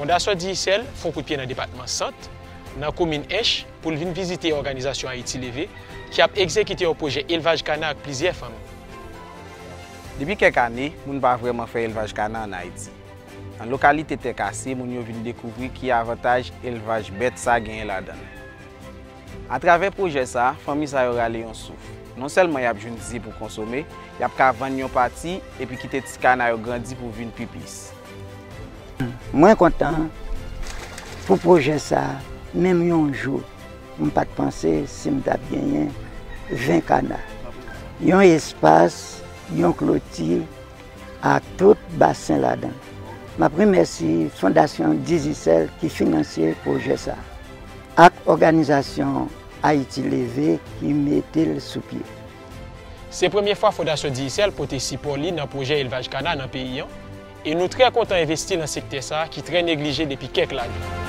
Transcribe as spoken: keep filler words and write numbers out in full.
Fondasyon Digicel fè yon kout pye nan depatman Sant, nan komin Ench, pou l vin vizite òganizasyon Ayiti Leve, ki ap egzekite yon pwojè elvaj kana ak plizyè fanmi. Depi kèk ane, moun pa vrèman fè elvaj kana ann Ayiti. Nan lokalite Tè Kase, moun yo vin dekouvri ki avantaj elvaj bèt sa genyen ladan l. Atravè pwojè sa, fanmi sa yo rale yon souf. Non sèlman y ap jwenn ze pou konsome, y ap ka vann yon pati epi kite ti kana yo grandi pou vin pi plis. Mwen kontan pou pwojè sa, menm yon jou m pa t panse si m t ap genyen ven kana. Yon espas, yon kloti ak tout basen ladan. M ap remèsye Fondasyon Digicel ki finanse pwojè sa, ak òganizasyon Ayiti Leve ki mete l sou pye. Se premye fwa Fondasyon Digicel pote sipò li nan pwojè elvaj kana nan peyi an, e nou trè kontan envesti nan sektè sa a ki trè neglije depi kèk lane.